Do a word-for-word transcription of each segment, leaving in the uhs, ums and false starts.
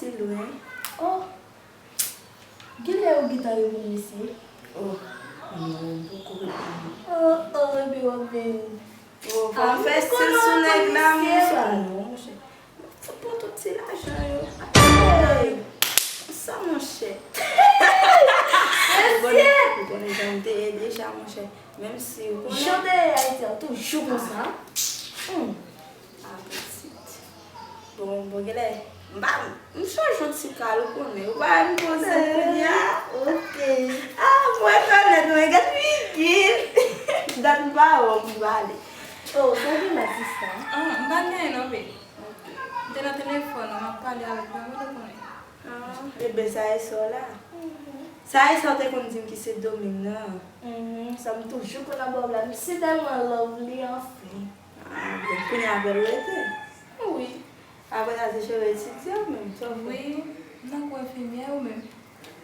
Ti lwen. Oh, genlè ou gentan reponn misye? Oh, non, m poko reponn. Oh, oh, epi w ap vin. Oh, fò m fè stil sou nèg la, monchè. Non, monchè. Fout mwen tout ti lajan yo. Hey! Sa, monchè. Mesye! Ou konnen jan m te ye deja, monchè. Menm si ou konnen. Jan w te ye Ayiti an, toujou konsa. Hmm. Ah, pitit. Bon, bon, genlè. M pa, m chanje yon ti kal, ou konnen. Ou pa wè m poze kounye a? Ok. Ah, mwen konnen, mwen gad figi. Dat m pa wè w, m pale. Oh, sa w gen la, sista? Ah, m pa gen anyen non, baby. M te nan telefòn, m ap pale avèk mwen, mwen te konnen. Ah, e ben, sa e sa w la. Sa e sa w te konn di m ki se Doming nan. Mhm, sa m toujou konn ap ba w la. M si tèlman love li, anfen. Ah, bon, kounye a avè l rete? Wi. Apre sa, se cheve etidyan menm, sa w fè? Wi, m tankou enfimyè ou menm.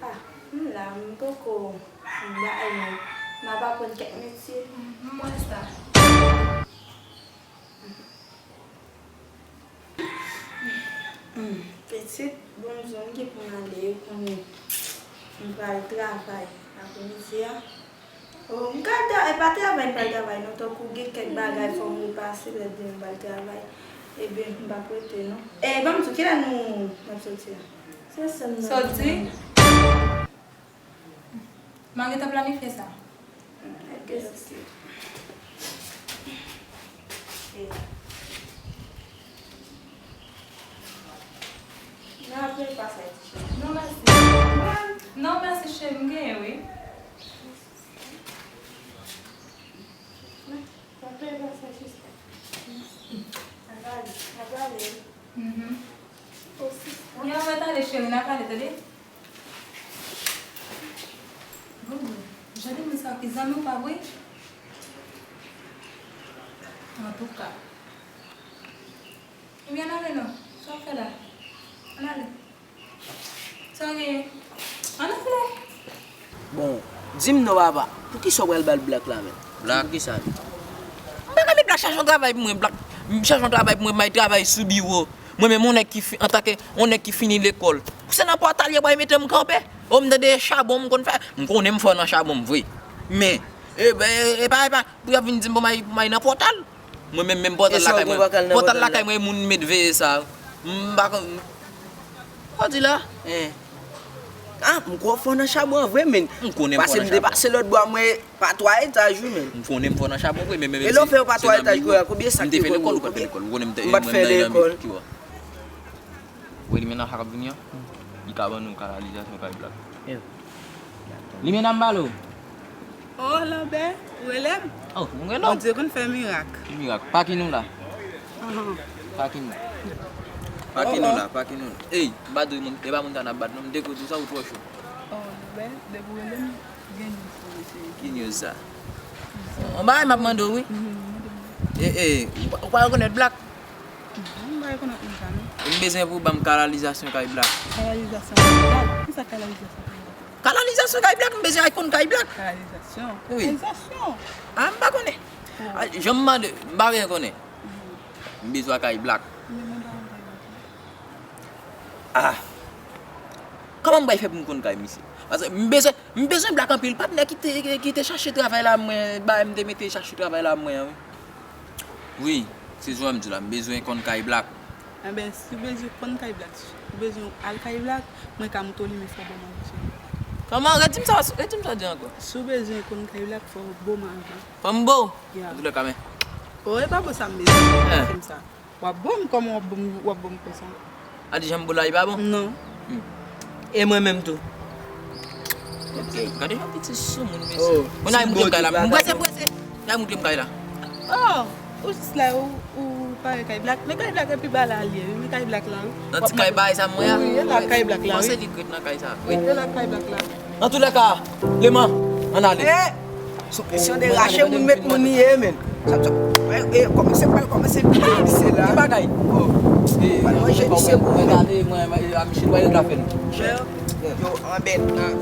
Ah, m la, m poko bay non. M ap aprann kèk metye. M wè sa. Hmm, pitit, bon, m di w, m gen pou m ale, ou konnen m pral travay apremidi a. Oh, m ka tra-, e pa travay, m pral travay non, tankou gen kèk bagay fò m repase lè demen m pral travay. Ebyen, m p ap rete non. E, ban m di w, kilè nou, n ap soti a? Se sèl nan. Soti? M a gentan planifye sa. Non, mèsi. Non, mèsi, cheri, m genyen, wi. Mhm. Yo, mwen t ale, cheri, n a pale, tande. Bon, bon. Jan de moun sa ki zanmi w pa vre? Antouka. Ebyen, ann ale non. Sa w ap fè la? Ann ale. Sa w genyen? Ann ale. Bon, di m non, papa. Poukisa w pral ba l Black la menm? Black? Poukisa menm? M pa ka met Black chache yon travay pou mwen, Black. M chache yon travay pou mwen, m al travay sou biwo. Mwen menm, yon nèg ki fi-, antanke yon nèg ki fini lekòl. Pou se nan pòtal yo pral mete m kanpe. O, m tande chabon m konn fè. M konnen m fò nan chabon m vre. Men, e, e, e pa, e pa, pou y ap vin di m pou m al, pou m al nan pòtal. Mwen menm, menm pòtal lakay mwen. Pòtal lakay mwen, moun met veye sa. M pa konn. Sa w di la? Hein. Ah, m kwè w fò nan chabon an vre, men. M konnen m fò nan chabon. Pase m te pase lòt bò a, mwen pa twa etaj, wi, men. M konnen m fò nan chabon vre, men, men. E lè w fè pa twa etaj, kounye a, konbyen sak te konn ou? M te fè lekòl, ou konnen m te, m pa t fè lekòl. Ki wè? Wè, li menm sa k ap vini an, li ka ban nou kanalizasyon kay Black. Li menm nan m pale w. Oh, Lanbè, ou rele m? Oh, m rele w. Bondye konn fè mirak. Ki mirak? Pake nou la. Ahan. Pake nou. Pake nou la, pake nou la. Ey, m pa dwe moun, e pa moun sa n ap bat non, m dekote sa ou twò cho. Oh, Lanbè, depi w rele m, gen news pou ou, cheri. Ki news sa? Yon bagay m ap mande w, wi. Mhm, mande m. E, e, ou pa, ou pa rekonèt Black? Non, m pa rekonèt moun sa, non. M bezwen pou w ban m kanalizasyon kay Black. Kanalizasyon kay Black? Kisa kanalizasyon kay Black? Kanalizasyon kay Black, m bezwen al konn kay Black. Kanalizasyon? Wi. Kanalizasyon? Ah, m pa konnen. Oh. Ah, jan m mande, m pa byen konnen. Mhm. M bezwen kay Black. Men mwen pa konn kay Black, non. Ah. Kòman m pral fè pou m konn kay misye? Paske m bezwen, m bezwen Black anpil. Patnè ki te, ki te chache travay la, mwen, ba m te mete chache travay la, mwen, wi. Wi, se sa m di la, m bezwen konn kay Black. Enben, si w bezwen konn kay Black, ou bezwen al kay Black, mwen ka montre w li, men fò w bon manje. Kòman? Redi m sa, redi m sa w di ankò. Si w bezwen konn kay Black, fò w bon manje. Fò m bo? Ya. Antoulèka, men. O, e pa bo sa m bezwen, fè m sa. W ap bon, kòman w ap bon, w ap bon konsa? A di jan m bo la, li pa bon? Non. Hmm. E mwen menm tou. Ok. Gade jan pitit sou moun, mesye. Oh, bon, n al montre m kay la. M prese, m prese. N al montre m kay la. Oh, ou jis la, ou, ou pare kay Black. Men kay Black epi ba la li ye, wi. Men kay Black la, wi. Nan ti kay bay sa mwen a. Wi, e la kay Black la, wi. Panse li k ret nan kay sa. Wi, e la kay Black la. Antoulèka, Leman, ann ale. Eh! Sou presyon de rache moun met moun li ye, men. Sa, sa, eh, eh, kòmanse pral kòmanse peye misye la. Ki bagay? Oh. Eh, pral manje misye pou mwen. Mwen, mwen, mwen, a misye dwa yo ka fè l. Yo, yo, anbèt nan.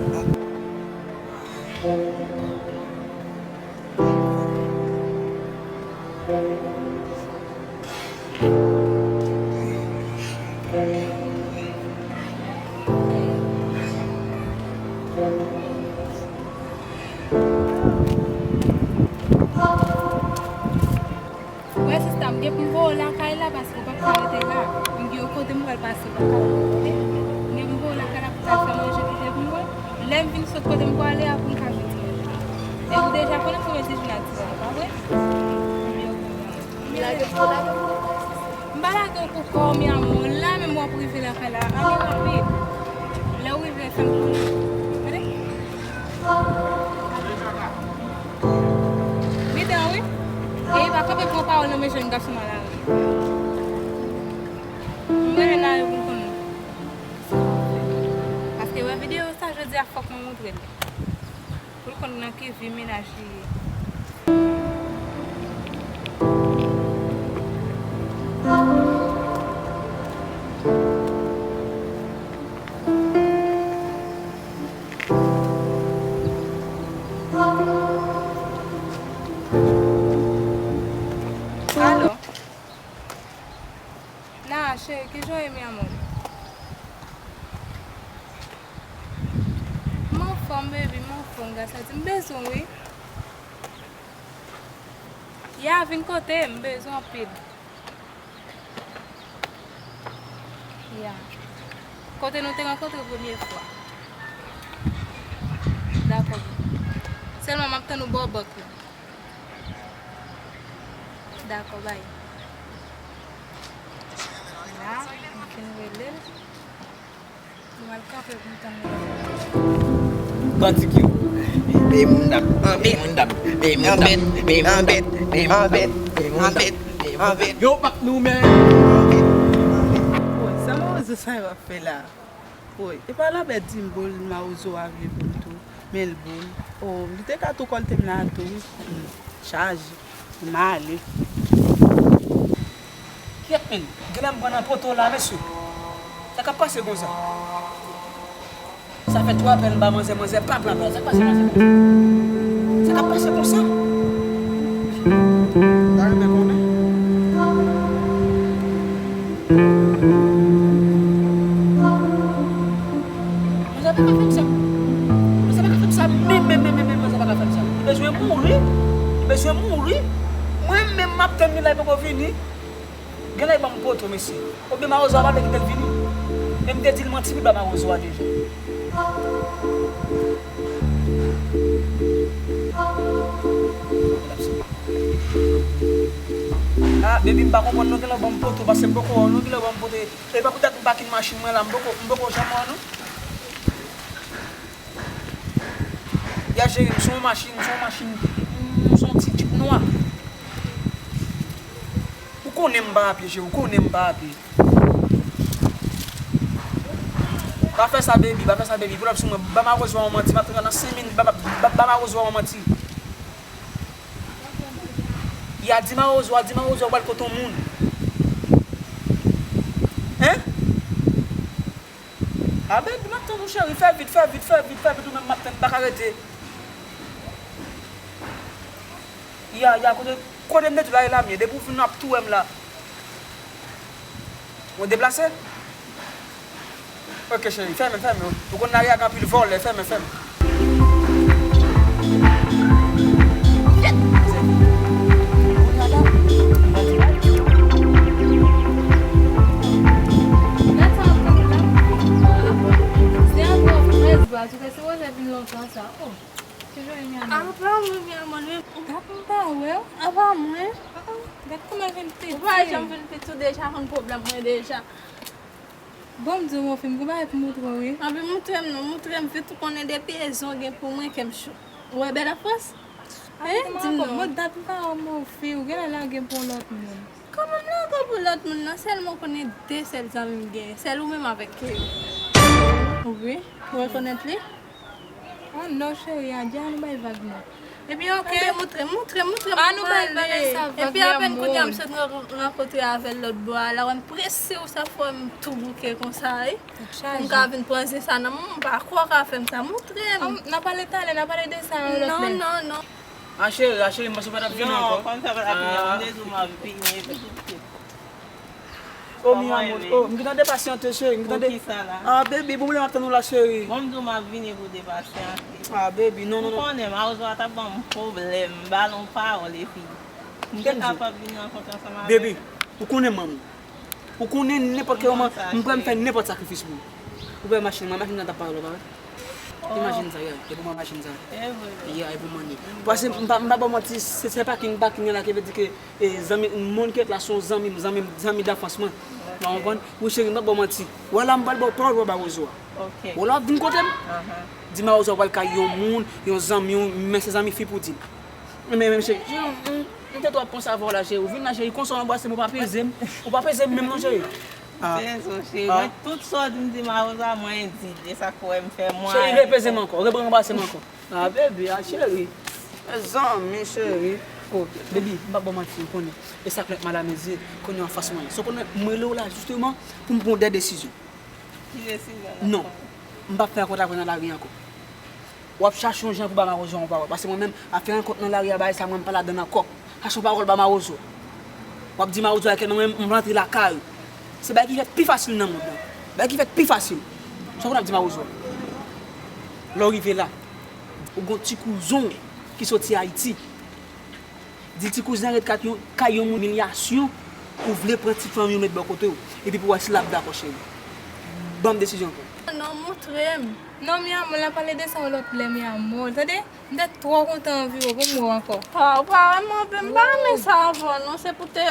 Ou lakay la paske ou p ap ka rete la. M gen yon kote m pral pase lakay ou, tande? M gen pou m voye w lakay la pou w ta fè manje kite pou mwen. Lè m vin sot kote m pwale a pou m ka vin di manje. E ou deja konnen m konn di vin a dizè, pa vre? Lage m pou lage m pou lage m. M pa lage w pou kò w, mi amor. La menm w ap rive lakay la. Ale rapid. Lè w rive, fè m konnen. Tande? Mete an wi. E pa kanpe pran pawòl nan men jèn gason malari. M rele lari pou m konnen. Paske wè videyo sa jodi a fòk mwen montre l. Pou l konn nan ki vi mennaj li ye. Alo? Nara, cheri, kijan w ye, mi amor? M anfòm, baby, m anfòm, gras a Dye. M bezwen w, wi. Ya, vin kote m, m bezwen w anpil. Ya. Kote nou te rankontre premye fwa. Dakò. Sèlman m ap tann ou bò bank la. Dakò, bay. La, m fin rele l. Mwen al kanpe pou m tann li. Kantik yo. Be moun dap, be moun dap, be moun dap, be moun dap, be moun dap, be moun dap, be moun dap. Yo, pak nou, men. Woy, sa mawozo sa yo ap fè la? Woy, e pa Lambert di m bo l mawozo a vle bo l tou. Men l bo l. Oh, li te ka tou kòlte m la tou, wi. Hmm, chaje. M ale. Kyèt, men, genlè m pran nan poto la, mesye. Sa k ap pase konsa? Sa fè twa apèl m ba manzè, manzè pa pran apèl. Sa k pase, manzè? Sa k ap pase konsa? M ta renmen konnen. Manzè pa ka fè m sa. Manzè pa ka fè m sa. Menm, menm, menm, menm, menm, manzè pa ka fè m sa. Li bezwen mouri. Li bezwen mouri. Mwen menm, m ap tann li la, li poko vini. Genlè li ban m poto, mesye. Oubyen mawozo a pa vle kite l vini. E m te di l manti pou l ba mawozo a deja. Ah, baby, m pa konprann non, genlè w ban m poto, paske m poko wè w non, genlè w ban m poto. E pa poutèt m pakin machin mwen la, m poko, m poko janm wè w non. Ya, cheri, m se yon machin, m se yon machin, m se yon ti djip nwa. Ou konnen m pa a pye, cheri, ou konnen m pa a pye. Pa fè sa, baby, pa fè sa, baby. Pull up sou mwen, ba mawozo a yon manti, m ap tann nan senk minit, ba, ba, ba, ba mawozo a yon manti. Ya, di mawozo a, di mawozo a, w al kote yon moun. Hein? A, baby, m ap tann ou, cheri. Fè vit, fè vit, fè vit, fè vit, ou menm m ap tann, m pa ka rete. Ya, ya, kote, kote m te di w la, e la m ye. Depi w vin, w ap tou wè m la. Mwen deplase? Ok, cheri, fèmen, fèmen. Ou konn lari a gen anpil vòlè, fèmen, fèmen. Gad sa w ap fè la. Se ankò frèz bwa, tou ka se wè vin lontan sa. Oh, se jwenn mi amò. Apa mwen, mi amò, men. Gad m pa wè w. Apa mwen. Ah, ah, gad kòman l vin piti. Ou pa janm vin piti, ou deja konn pwoblèm mwen deja. Bon, m di w, mon fi, m gon bagay pou montre w, wi. Anben, montre m non, montre m vit, ou konnen depi e zon gen pou mwen, kè m cho. Ou wè Bèl an Frans? Hein? Di m non. Bon, dat m pa wè w, mon fi, ou genlè lage m pou yon lòt moun. Kòman m lage w pou lòt moun nan? Sèlman ou konnen de sèl zanmi m genyen, sèl ou menm avèk Kerry. Wi, ou rekonèt li? Oh non, cheri, adye, ann nou bay vag non. Ebyen, ok. Anben, montre, montre, montre m. Ann nou bay bagay sa vag. Epi apèn kounye a m sot ran-, rankontre avè l lòt bò a la, wè m prese ou sa fè m tou bouke konsa, wi. Pou m ka vin pran zen sa nan men w, m pa kwè w ka fè m sa, montre m. N a pale talè, n a pale de sa yon lòt lè. Non, non, non. A cheri, a cheri, m panse w pa t ap vini ankò. Non, kòm sa pa t ap vini, m te di w m ap vini epi tou. Oh, mi amor, oh, m gentan depasyante, cheri, m gentan de... Pou kisa la? Ah, baby, pou mwen m ap tann ou la, cheri. Bon, m di w m ap vini pou depasyante. Ah, baby, non, non, non. Ou konnen, mawozo a t ap ban m pwoblèm, m ba l yon pawòl, epi m te kapab vini rankontre ansanm avè l. Baby, Ou konnen manm ou. Ou konnen nenpòt ki moman, m prè m fè nenpòt sakrifis pou ou. Ou wè machin mwen, machin nan t ap pale, ou pa wè? Imajine sa, ya, e pou mwen machin sa. Ya, e pou mwen li. Paske m pa, m pa ba w manti, se, se pakin, pakin la ki vle di ke, e, zanmi, moun ki ret la se yon zanmi m, zanmi, zanmi danfans mwen. Ou konprann? Wi, cheri, m pa ba w manti. Wè la, m pral ba w pawòl, wè ba Rozo a. Wè la, w ap vin kote m. Di Mawozo a pral kay yon moun, yon zanmi w, men se zanmi fi pou di l. Men, men, cheri, cheri, m, m, m te twò panse avè w la, cheri. Ou vin la, cheri, konsa w anbrase m, ou pa peze m. Ou pa peze m menm non, cheri. Ah. Se rezon, cheri. Ah. Mwen, tout sa w di m di Mawozo a, mwen di l. E sa k fè m fè mwen. Cheri, repeze m ankò, repranbrase m ankò. Ah, baby, ah, cheri. Mezanmi, cheri. Oh, baby, m pa ba w manti, ou konnen. E sa k fè m mal a mezye, konnen anfas mwen. So, konnen, m rele w la, jisteman, pou m pran de desizyon. Ki desizyon? Non. M p ap fè rankont avè w nan lari ankò. W ap chache yon jan pou ba Mawozo yon pawòl. Paske mwen menm, afè rankont nan lari a, bagay sa, mwen, m pa ladann ankò. Chache yon pawòl ba Mawozo. W ap di Mawozo a ke mwen menm, m rantre lakay ou. Se bagay ki fèt pi fasil nan mond lan. Bagay ki fèt pi fasil. Sa w konn ap di Mawozo a? Lè w rive la, ou gon ti kouzon ki soti Ayiti. Di ti kouzin an ret kat yon, kay yon moun, imilyasyon, ou vle pran ti fanmi w met bò kote w. Epi pou wè si l ap dakò, cheri. Ban m desizyon pou w. Non, montre m. Non, mi amor, n a pale de sa yon lòt lè, mi amor. Tande? M te twò kontan anvi w pou m wè w ankò. Ah, ou pa wè m anvi, m pa renmen sa avè w, non. Se pou te,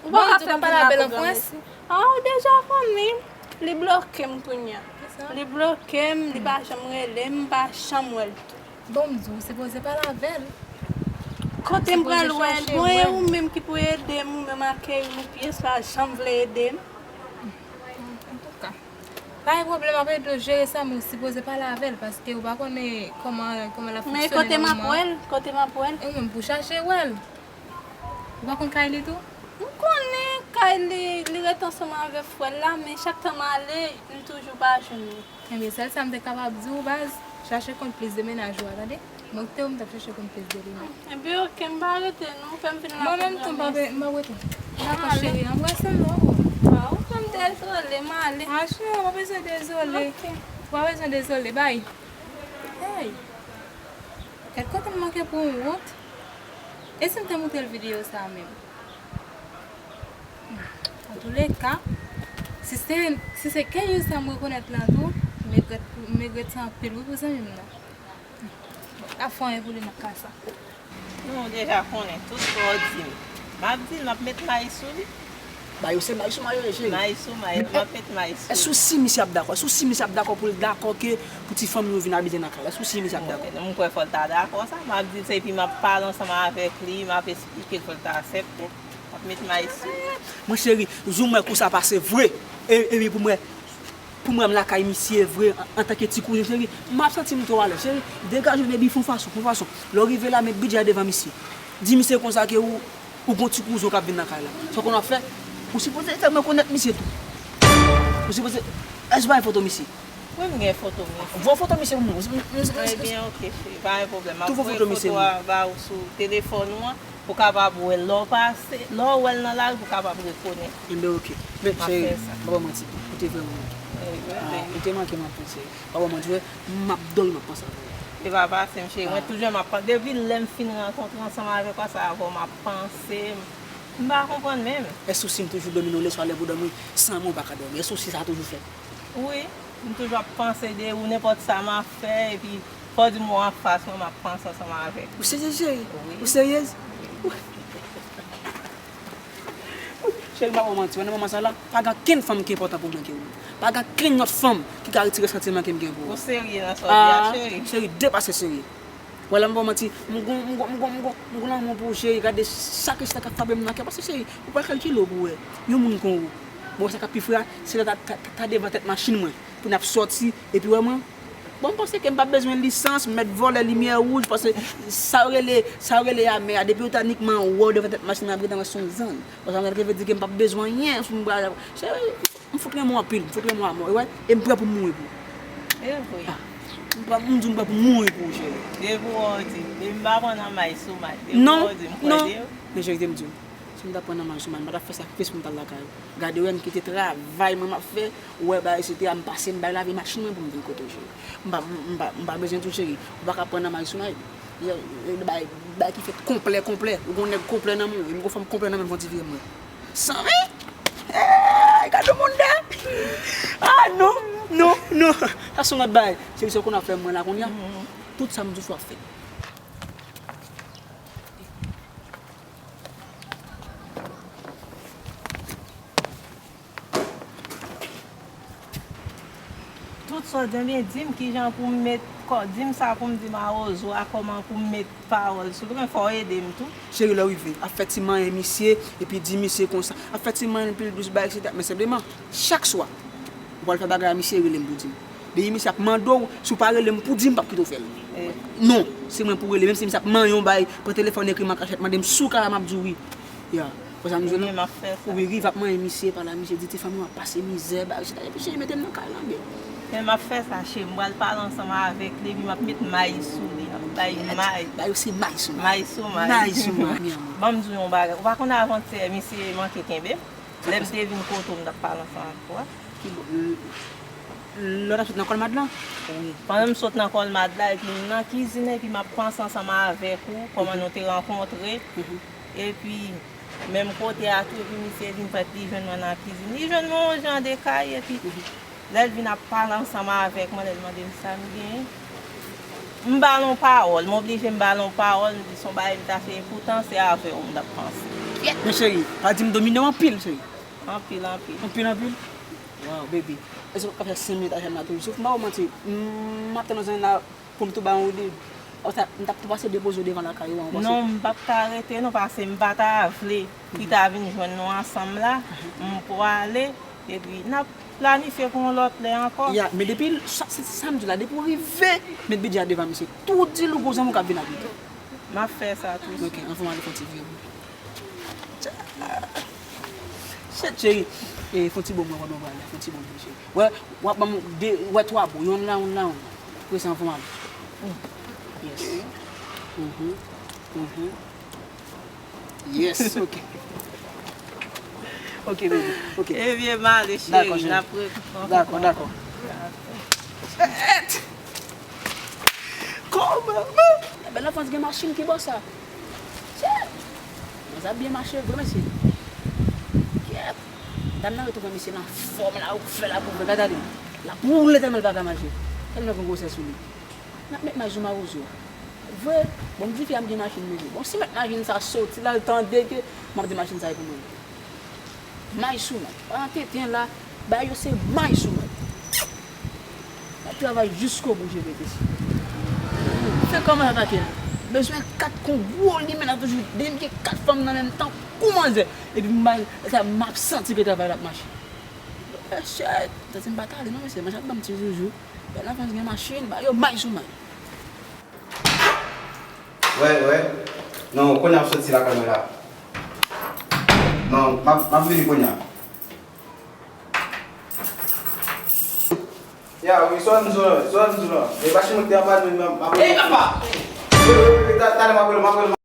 ou pa ka fè m vin la pou granmesi. Ah, ou deja konnen. Li bloke m kounye a. Li bloke m, li pa janm rele m, m pa janm wè l tou. Bon, m di w, ou sipoze pale avè l. Kote m pral wè l? Bon, e ou menm ki pou ede m, ou menm akeyi m, ou pyès pa janm vle ede m. Antouka, pa gen pwoblèm, m ap ede w jere sa, men ou sipoze pale avè l, paske ou pa konnen kòman, kòman l ap fonksyone nan moman an. Men kote m ap wè l? Kote m ap wè l? E ou menm pou chache wè l. Ou pa konn kay li tou? M konnen kay li, li ret ansanm avèk frè l la, men chak tan m ale, m toujou pa jwenn li. Ebyen, sèl sa m te kapab di w, baz, chache konn plis de mennaj ou a, tande? Mwen te ou m t ap chache konn plis de li menm. Ebyen, oke, m pa rete non, fè m vin la pou granmesi. Mwen menm tou, m pa pe-, m pa rete. Dakò, cheri, anbrase m non. Ah, ou fè m dezole, m ale. Ah, cheri, ou pa bezwen dezole. Oke. Ou pa bezwen dezole, bay. Hey! Gad kote m manke pou yon wont. E si m te montre l videyo sa a menm? Antouleka, si se, si se Keyus sa m rekonèt la tou, m regrèt, m regrèt sa anpil wi pou zanmi m nan. Bon, pa fè anyen pou li nan ka sa. Non, ou deja konnen tout sa w di m. M ap di l, m ap met may sou li. Bay ou se may sou may yo ye, cheri. May sou may, m ap met may sou li. Èske ou si misye ap dakò? Èske ou si misye ap dakò pou l dakò ke pou ti fanmi yo vin abite nan kay la? Èske ou si misye ap dakò? Bon, m kwè fò l ta dakò sa. M ap di l se epi m ap pale ansanm avèk li, m ap esplike l fò l ta aksepte. M ap met may sou li. Mwen cheri, jou m wè kou sa pase vre. E, epi pou mwen, pou mwen m lakay misye vre, an, antanke ti kouzen, cheri, m ap santi m twò alèz, cheri. Degaje w, baby, fè yon fason, fè yon fason. Lè w rive la, met bidjè a devan misye. Di misye konsa ke ou, ou gon ti kouzen w k ap vin nan kay la. Sa w konn w ap fè? Ou sipoze fè mwen konèt misye tou. Ou sipoze, èske w pa gen foto misye? Wi, m gen foto misye. Voye foto misye pou mwen. Ebyen, oke, cheri, pa gen pwoblèm. M ap voye foto a ba ou sou telefòn ou an. Pou w kapab wè l lè w pase, lè w wè l nan lari, pou w kapab rekonèt. Enben, oke. Men, cheri, m ap fè sa. Pa ba w manti, ou te vrèman manke m. Wi, wi, ah, wi. Ou te manke m anpil, cheri. Pa ba w manti, wè, m ap dòmi, m ap panse avè w. E pa pase m, cheri. Mwen toujou, m ap panse. Depi lè m fin rankontre ansanm avèk ou, se avè w m ap panse. M pa konprann menm. Èske ou si m toujou dòmi nan lèswa lè pou dòmi, san mwen ou pa ka dòmi? Èske ou si sa toujou fèt? Wi. M toujou ap panse de ou, nenpòt sa m ap fè, epi fò w di m ou anfas mwen, m ap panse ansanm avèk ou. Ou serye, cheri? Wi. Ou seryez? Cheri, m pa ba w manti, wè nan moman sa la, pa gen okenn fanm ki enpòtan pou mwen ke ou. Pa gen okenn lòt fanm ki ka retire santiman ke m gen pou ou. Ou serye nan sa w di a, cheri? Ah, cheri, depase serye. Wè la, m pa ba w manti, m gon, m gon, m gon, m gon, m gon lanmou pou ou, cheri. Gade sa ke sa k ap frape m nan kè. Paske, cheri, ou pa kalkile w pou wè yon moun kon ou. Bon, sa k ap pi fre a, se lè ta, ta, ta devan tèt machin mwen pou n ap sòti, epi wè mwen. Bon, m panse ke m pa bezwen lisans, m mèt vòlè limyè wouj, paske sa yo rele, sa yo rele amè a, depi yo ta nikman wè w devan tèt machin mwen, ap gentan wè se yon zanj. Paske sa vle di ke m p ap bezwen anyen, sou m pral, cheri. M fout renmen w anpil, m fout renmen w amò, e wè, e m prè pou m mouri pou ou. E vre. Ah, m prè, m di w m prè pou m mouri pou ou, cheri. E pou w di, depi m pa pran nan may sou may, e pou w di, m prè de ou. Men cheri, te m di w, si m ta pran nan may sou may, m pa t ap fè sakrifis pou m t al lakay ou. Gade, wè, m kite travay mwen m ap fè, ou wè, bagay, etsetera, m pase, m bay lavi machin mwen pou m vin kote w, cheri. M pa, m pa, m pa bezwen tou, cheri. Ou pa ka pran nan may sou may. Bagay, bagay ki fèt konplè, konplè. Ou gon nèg konplè nan men w, e m gon fanm konplè nan men m, fò w ti vire mwen. San wi. Ey, gade moun da. Ah non, non, non. Sa se yon lòt bagay. Cheri, se w konn ap fè mwen la kounye a. Tout sa m di w fò ap fèt. Tout sa w di, ebyen, di m kijan pou m met kò, di m sa pou m di mawozo a, kòman pou m met pawòl sou li, men fò w ede m tou. Cheri, lè w rive, ap fè ti manyen misye, epi di misye konsa, ap fè ti manyen l pil dous, bay, etsetera. Men senpleman, chak swa, ou pral fè bagay a misye, rele m pou di m. Depi misye ap mande w, si w pa rele m pou di m, m p ap kite w fè l. Non, se mwen pou w rele, menm si misye ap manyen w, bay, pran telefòn, ekri m an kachèt, mande m si w ka la, m ap di w wi. Ya. Konsa m jwenn. Ebyen, m ap fè sa. Ou rive ap manyen misye, pale a misye, di ti fanmi w ap pase mizè, bagay, etsetera. Epi cheri, mete m nan kay la, byen. Men m ap fè sa, cheri. M pral pale ansanm avèk li, epi m ap met may sou li. M ap bay may. Bay yo se may sou may. May sou may. May sou may, mi amor. Ban m di w yon bagay. Ou pa konn avantyè, misye manke kenbe m. Lè m te vin kote w, m t ap pale ansanm ak ou a. Ki bò? Lè w t ap sot nan Kòlmad lan? Wi. Pandan m sot nan Kòlmad la, epi m nan kizin nan, epi m ap panse ansanm avèk ou, kòman nou te rankontre. Epi, menm kote a tou, epi misye vin fèt li jwenn mwen nan kizin. Li jwenn mwen yon jan de kay, epi lè l vin ap pale ansanm avèk mwen, lè l mande m sa m genyen. M ba l yon pawòl, m oblije m ba l yon pawòl, m di s on bagay m ta fè, epoutan se avè w m t ap panse. Kyèt, men cheri, pa di m domine w anpil, cheri. Anpil, anpil. Anpil, anpil? Wow, baby. Èske w ka fè senk minit avè m la toujou? Sof, m pa w manti, m ap tann yon zanmi la pou m tou ba yon ide. Konsa, m t ap tou pase depoze w devan lakay ou an, w panse? Non, m p ap ka rete non, paske m pa ta vle li ta vin jwenn nou ansanm la. M pwale, epi n ap planifye pou yon lòt lè ankò. Ya, men depi sa, se sa m di w la, depi w rive met bidjè a devan misye, tou di l ou gon zanmi w k ap vin abite. M ap fè sa tou. Ok, anvan m ale fè yon ti vire. Shit, cheri. E, fè yon ti bon mwen, mwen, mwen, fè yon ti bon mwen, cheri. Wè, w ap ban m de, wè, twa bon, yonn la, yonn la, yonn la. Apre sa, anvan m ale. Yes. Mhm. Mhm. Yes, ok. Ok, baby, ok. Ebyen, m ale, cheri. Dakò, cheri. N ap re-, dakò, dakò. Shit! Kòman? Bèl Anfans gen machin ki bò sa? Shit! Sa byen mache vre, mesye. Kyèt! Dam nan retwouve misye nan fòm la, ou fè la pou vre, gade ale. L ap woule tèlman l pa ka mache. Tèlman gen gwosè sou li. N ap met may sou mawozo a. Vre, bon, m di fi a m gen machin, mesye. Bon, si mèt machin sa soti la, l tande ke m ap di machin sa e pou mwen. May sou may. Pandan tenten la, bagay yo se may sou may. N ap travay jiskobou, je rete si. Se kòman atake l. Bezwen kat kon gwo limen la toujou. Depi m gen kat fanm nan menm tan, kou manzè. Epi m bay, sa m ap santi ke travay la ap mache. Mesye, tande m pa tale non, mesye. Manje ap ban m ti joujou. Bèl Anfans gen machin, bagay yo may sou may. Wè, wè. Non, kounye a m soti lakay mwen la. Non, m ap, m ap vini kounye a. Ya, wi, sò n di w lan, sò n di w lan. E machin mwen ki te anba nou, m ap... Ey, papa! Wi, wi, wi, ta-, talè m ap rele w, m ap rele w.